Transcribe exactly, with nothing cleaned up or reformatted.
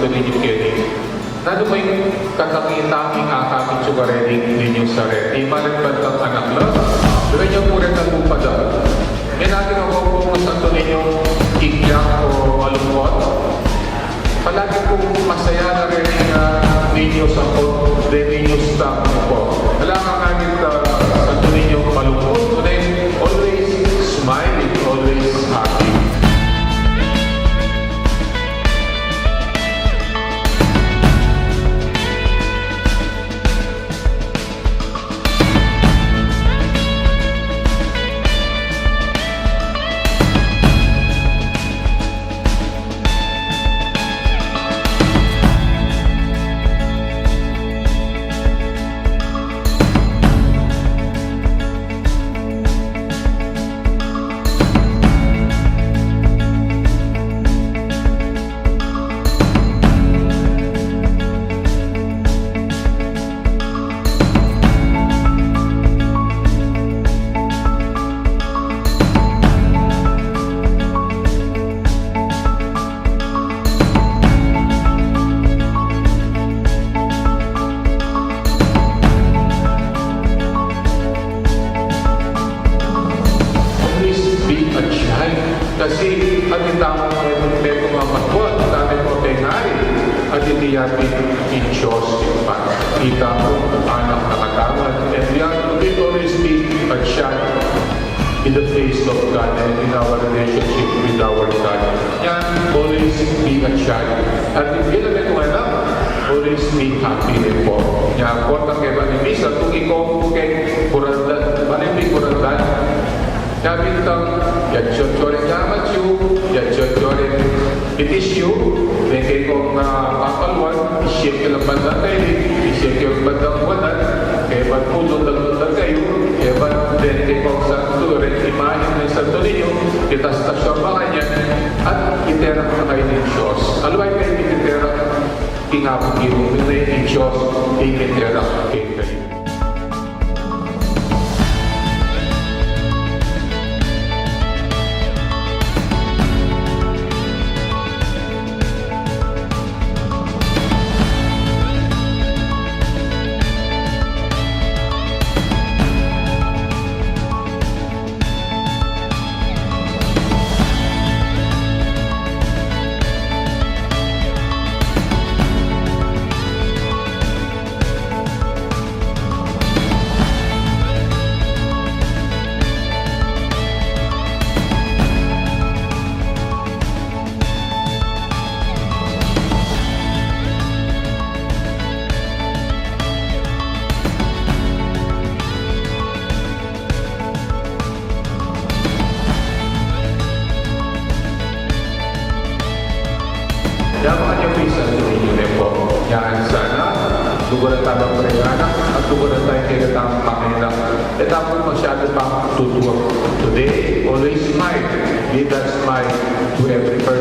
Santo Niño keni. Nanu ing katangi-tanging akakit yu kareng Niño Sare? Imalan bantang anak la, durinan yu pu reng alupa da. Ngening atin pu, Santo Niño, ing bilang ko malungkut, palagi pung masaya na reng, ah, Niño Sare, reng Niño Sare pu. Ala kang atin, ah, Santo Niño malungkut, nune always smiling, always happy. Always be a child. Kasi atin tamung metung a matua, atin tamung pengari, atin ing Dios, ing Dios Ibpa. Ita pu, anak na katawan. And we have to be, always be a child in the face of God and in our relationship with our God. Yan, always be a child. At ing bilang metung a anak, always be happy rin pu. Yan, kota kaya ning misa, kung ikaw pu keng kuraldan, bale pu ing kuraldan. Yan, bintang, yan, tiyori, yan, matyu, yan, tiyori, bitis yu, deng kekong, ah, papaluan, isyek yu la bandang kailing, isyek yu la bandang wanan, kaybat pu lundag-lundag kayu, kaybat deng kekong santo, reng imahen ning Santo Niño, itastas yu makanyan, at iterak na kayu ning Dios. Aliwa kayu ititerak king Apu Ginu, nune ing Dios ing iterak kekayu. Dapat niya pisan sa inyo rin po. Yan sana, luguran tamu ing anak, at luguran tamu ing kekatamung pamilya. E tamu masyadu pang tutuwa. Today, always smile. Give that smile to every person.